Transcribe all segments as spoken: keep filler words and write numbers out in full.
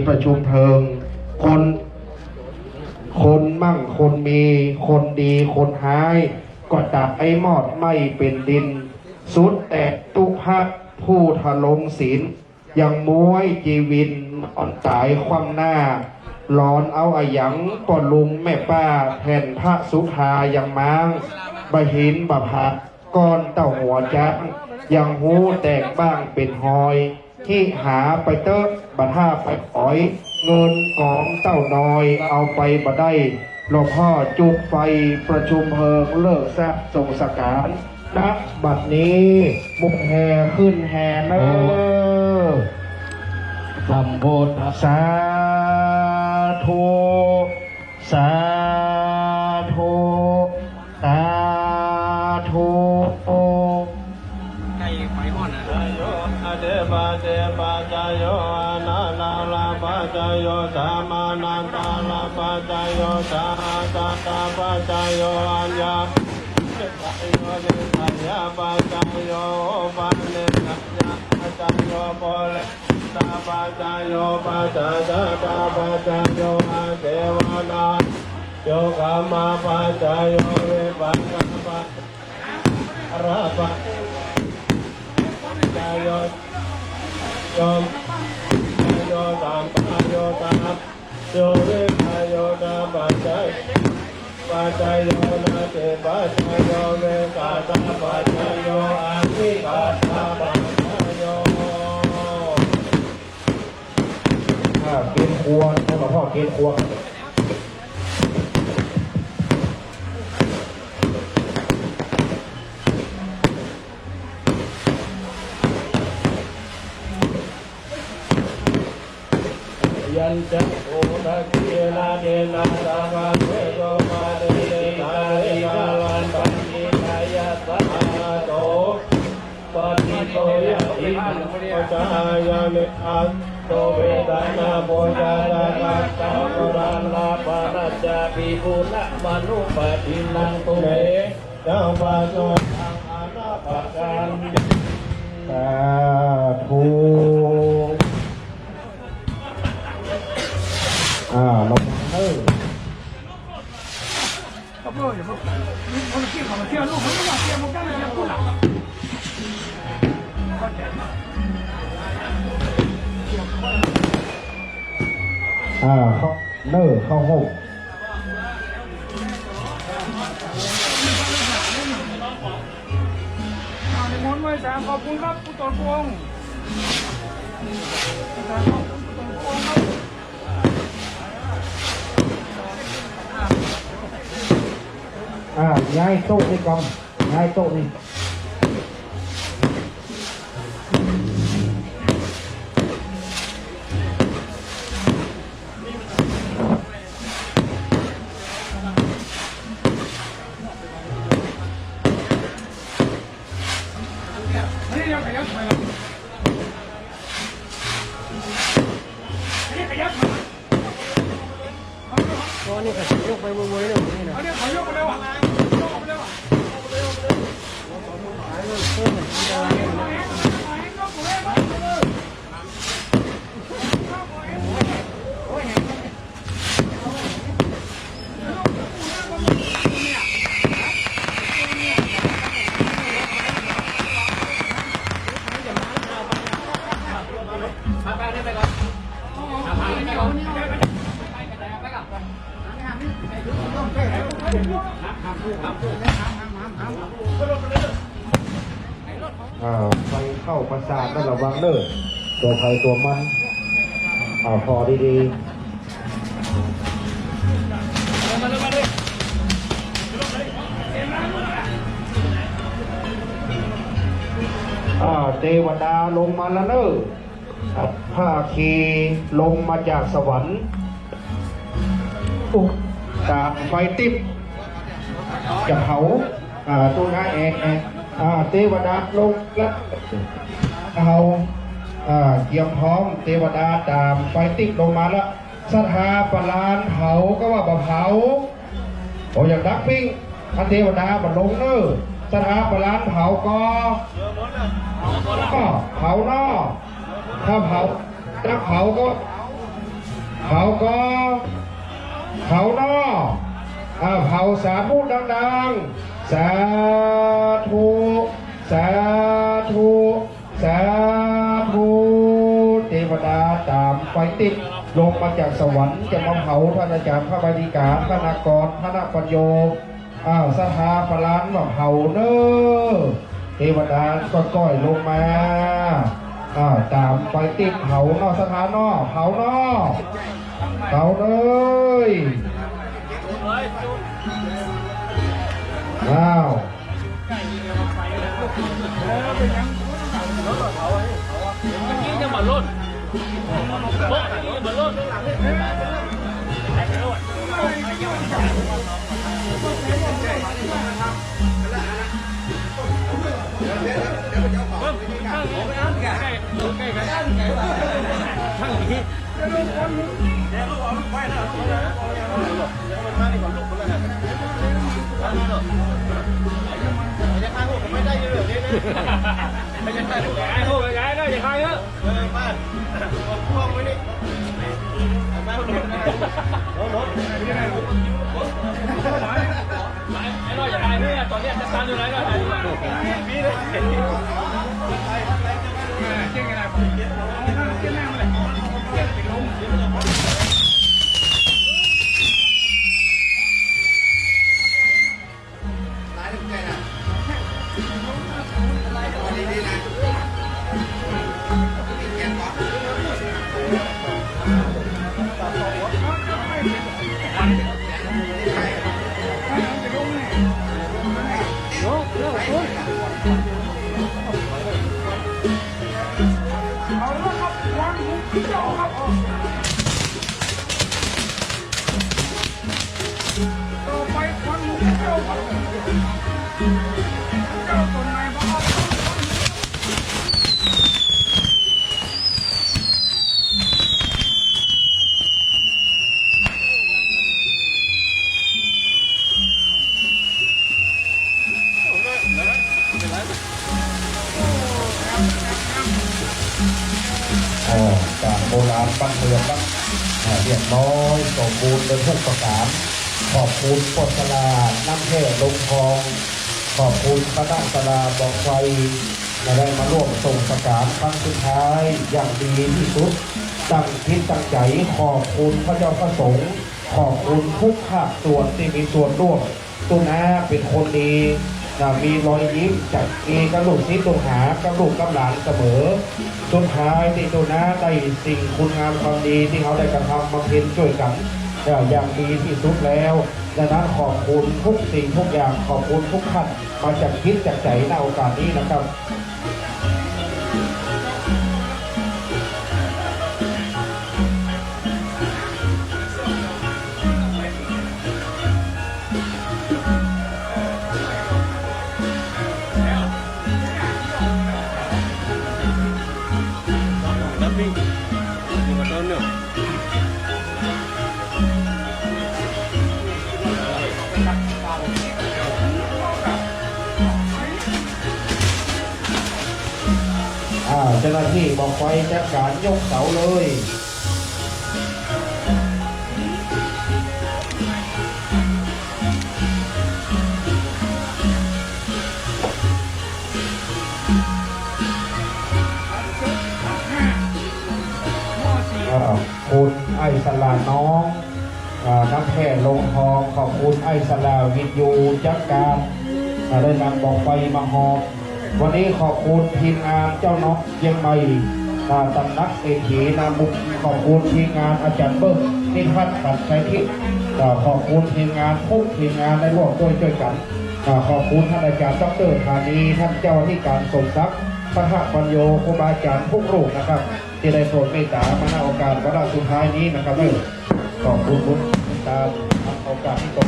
ประชุมเถิง คน คนมั่งคนมี คนดีคนฮ้าย ก็ตักไอ้มอดไหม้เป๋นดิน สุดแต๊ตุ๊พระผู้ทรงศีล ยังม้วยจีวิน นอนต๋ายคว่ำหน้า หลอนเอาอะหยังป้อลุงแม่ป้า แผ่นพระสุธายังม้าง บ่าหินบ่าผา ก้อนเต้าหัวจ๊าง ยังฮู้แตกบ้างเป๋นฮอย หิหาไปเต๊อะ บ่าถ้าไปขอย เงินกองเต้านอย เอาไปบ่ได้ หลวงพ่อจุดไฟประชุมเถิง เลิกซะ ส่งสังฆาร ณ บัดนี้ หมู่แห่ขึ้นแห่เน่อ สัมโพธิ สาธุ สาธุ สาธุ ใกล้ไฟฮ้อนนะ ปัจจโย อธิปัจจโย อนันตรปัจจโย สมานันตรปัจจโย สหัสสะปัจจโย อัญญาปัจจโย นิสสยปัจจโย อุปนิสสยปัจจโย ปุเร ตปัจจโย ปัจจตัตตปัจจโย อาเสวนา โย กรรมปัจจโย วิปากปัจจโย อาหารปัจจโย โยม โย สัมปโย ตา โย วิปโย นปัจจโย ปัจจโย นาติปัจจโย วิกตปัจจโย อวิกตปัจจโย อ่า เกณฑ์ครัว ให้หลวงพ่อเกณฑ์ครัว ยัญจะโอทะเกนะเทนะ สะกะเทโส ปะเทเทสา เอสา รันตัง ทิฏฐิยะสะหะโต ปะทิฏฐิยะ อิทัง โพชะหายามิ อัตโต เวสะนะ โภชะสะกะ สะกะ ปุราณาปานะจาปิ ปุณะมะนุปะทินนัง ตุมเห ยังปะโสตัง อนะปะกันติ สาธุ อ่า ลงมาเฮ้ย อ่า เข้า เน่อ เข้าห้อง อ่า นิมนต์ไหว้สา ขอบคุณครับ ผู้ตรวจพระองค์ สา ขอบคุณผู้ตรวจพระองค์ครับ อ่า ย้ายโต๊ะนี่ก่อน ย้ายโต๊ะนี่ อ๋อ นี่เขายกไปเว้ยๆ เลยนี่นะ อ่า ไฟเข้าประสาทนะ ระวังเน่อ ตั๋วใผตั๋วมัน อ่า ผ่อดีๆ อ่า เตวดาลงมาแล้วเน่อ พระอัคคีลงมาจากสวรรค์ ต๋ามไฟติ๊บ จะเผา อ่า ตู้น้าแอก แอก อ่า เตวดาลงแล้ว เผา อ่า เกียมพร้อม เตวดาต๋ามไฟติ๊บลงมาแล้ว ศรัทธาประลานเผาก็ว่าบ่เผา โอ้ อยากดักปิ้ง ถ้าเตวดาบ่ลงเน่อ ศรัทธาประลานเผาก็ ก็เผาเนาะ ถ้าเผา ถ้าเผาก็ เผาก่อ เผาหน้อ อ่า เผาสาธุดังๆ สาธุ สาธุ สาธุ เตวดาต๋ามไฟติ๊บลงมาจากสวรรค์ จะมาเผาต้านอาจ๋ารย์พระใบดิกา คณากร คณะปัญโญ อ้าว ศรัทธาปะลานว่าเผาเน่อ เตวดาก็ก้อยลงมา อ้าว ต๋ามไฟติ๊บเผาเนาะ ศรัทธาเนาะ เผาเนาะ เผาเลย อ้าว เอาละครับ ควันหุงข้าเจ้าครับ ต่อไปควันหุงข้าเจ้าครับ เจ้าต้นไม้บ้า อ่า ก๋านโบราณบ้านเมืองครับ อ่า เรียบร้อยสมบูรณ์โดยทุกประก๋าน ขอบคุณป้อสลาน้ำแฮ่ลงทอง ขอบคุณคณะสลาบอกไฟ ที่ได้มาร่วมส่งสังฆทานครั้งสุดท้ายอย่างดีที่สุด ตั้งจิตตั้งใจ๋ ขอบคุณพระเจ้าพระสงฆ์ ขอบคุณทุกภาคส่วนที่มีส่วนร่วม ตุ๊น้าเป๋นคนดี นะ มีรอยยิ้ม จักดีกับลูกศิษย์ลูกหา กับลูกกับหลานเสมอ สุดท้ายตี้ตุ๊น้าได้สิ่งคุณงามความดีตี้เฮาได้กระทำบำเพ็ญจ้วยกั๋น เอ่อ อย่างดีที่สุดแล้ว ดังนั้นขอบคุณทุกสิ่งทุกอย่าง ขอบคุณทุกท่าน มาจากจิตจากใจ๋ ณ โอกาสนี้นะครับ อ่า เจ้าหน้าตี้บอกไฟจัดก๋านยกเสาเลย อ่า คุณไอ้สลาน้อง อ่า น้ำแฮ่ลงทอง ขอบคุณไอ้สลาวิทยุจัดก๋าน อ่า ได้นำบอกไฟมาฮอ วันนี้ขอบคุณทีมงานเจ้าน้องเจียงใหม่ อ่า ตำหนักเศรษฐีนามุก ขอบคุณทีมงานอาจ๋ารย์เบิ้ม นิทัศน์ ขันไชยทิพย์ อ่า ขอบคุณทีมงานทุกทีมงานได้ร่วมด้วยจ้วยกั๋น อ่า ขอบคุณต้านอาจ๋ารย์ด็อกเตอร์ธานี ต้านเจ้าอธิก๋านสมศักดิ์ พัทธปัญโญ ครูบาอาจ๋ารย์ทุกรูปนะครับ ตี้ได้โผดเมตต๋ามาในโอกาสวาระสุดท้ายนี้นะครับ เออ ขอบคุณทุกท่าน โอกาสนี้ก็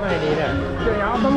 ไม่ดีนะ เดี๋ยวเอาต้อง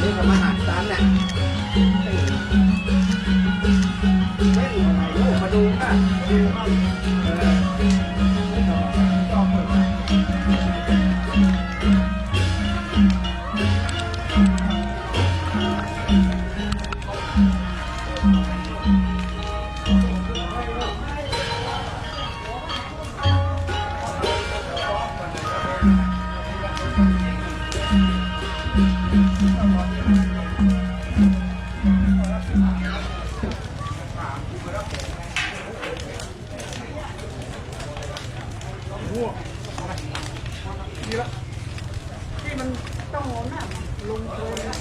นี่ก็มาหัดตามเนี่ย เล่นอะไรลูก มาดูค่ะ ดูค่ะ เออ โอ้โห นี่ละ นี่มันต้องเอาหน้าลงเลยนะ